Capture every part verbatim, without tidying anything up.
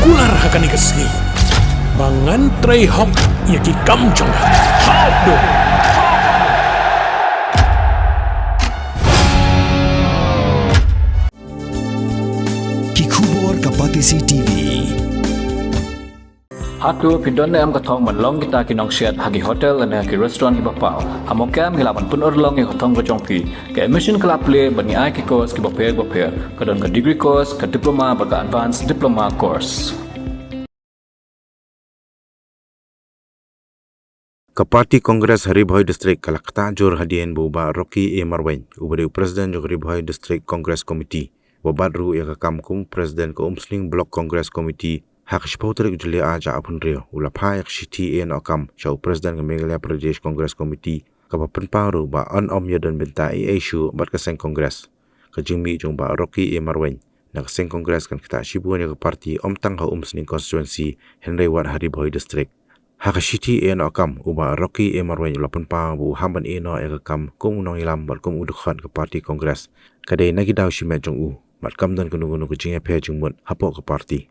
Kular ha kane ka sngi ba ngan trei hok ïa ki kam jong nga. Hap dum. Ki khubor ka Batesi T V. Hato phi don ne em ka thong ban long kita ki nongsiat ha ki hotel ne ha ki restaurant kiba paw? Ha Mawkyrwat ngi lah ban pynurlong ïa ka thong ka jong phi. Ka admission ka la plie bad ngi ai ki course kiba pher ba pher. Ka don ka degree course, ka diploma bad ka advanced diploma course. Ka party Congress ha Ri Bhoi District ka la ktah jur hadien ba u Bah Rocky A Marwein, uba dei u President jong ka Ri Bhoi District Congress Committee, uba bat ruh ïa ka kam kum u President ka Umsning Block Congress Committee, ha ka shiphew tarik July ar hajar arphew hynriew, u la phah ïa ka shithi ïehnoh kam sha u President ka Meghalaya Pradesh Congress Committee, kaba pynpaw ruh ba yn ym ïadon bynta ei ei shuh bad ka seng Congress. Ka jingmih jong u Bah Rocky A Marwein na ka seng Congress kan ktah shibun ïa ka party, ym tang ha Umsning constituency hynrei wat ha Ri Bhoi District. Ha ka shithi ïehnoh kam, u Bah Rocky A Marwein u la pynpaw ba u ham ban ïehnoh ïa ka kam kum u nongïalam bad kum u dkhot ka party Congress. Ka dei na ki daw shimet jong u bad kam don kano kano ka jingïapher jingmut hapoh ka party.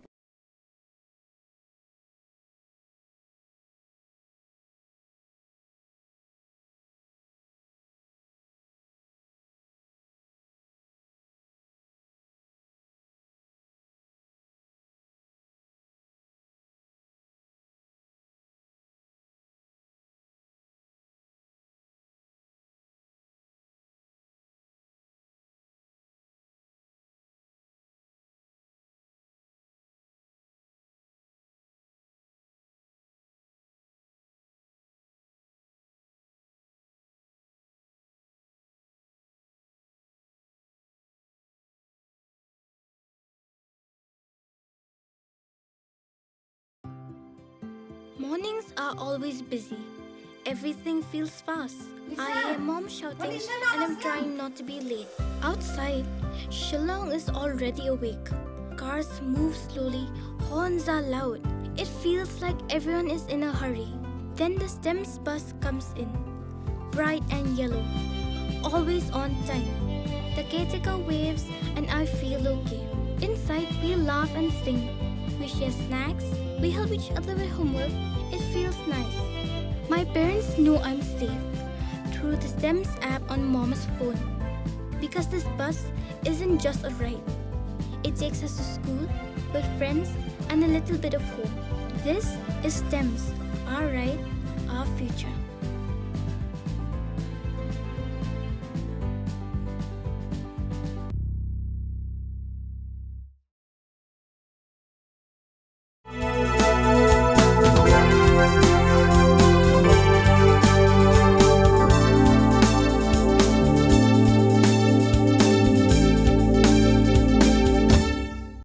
Mornings are always busy. Everything feels fast. I hear mom shouting and I'm trying not to be late. Outside, Shillong is already awake. Cars move slowly, horns are loud. It feels like everyone is in a hurry. Then the STEMS bus comes in, bright and yellow, always on time. The caretaker waves and I feel okay. Inside, we laugh and sing. We share snacks. We help each other with homework. It feels nice. My parents know I'm safe through the STEMS app on mom's phone, because this bus isn't just a ride. It takes us to school, with friends, and a little bit of hope. This is STEMS, our ride, our future.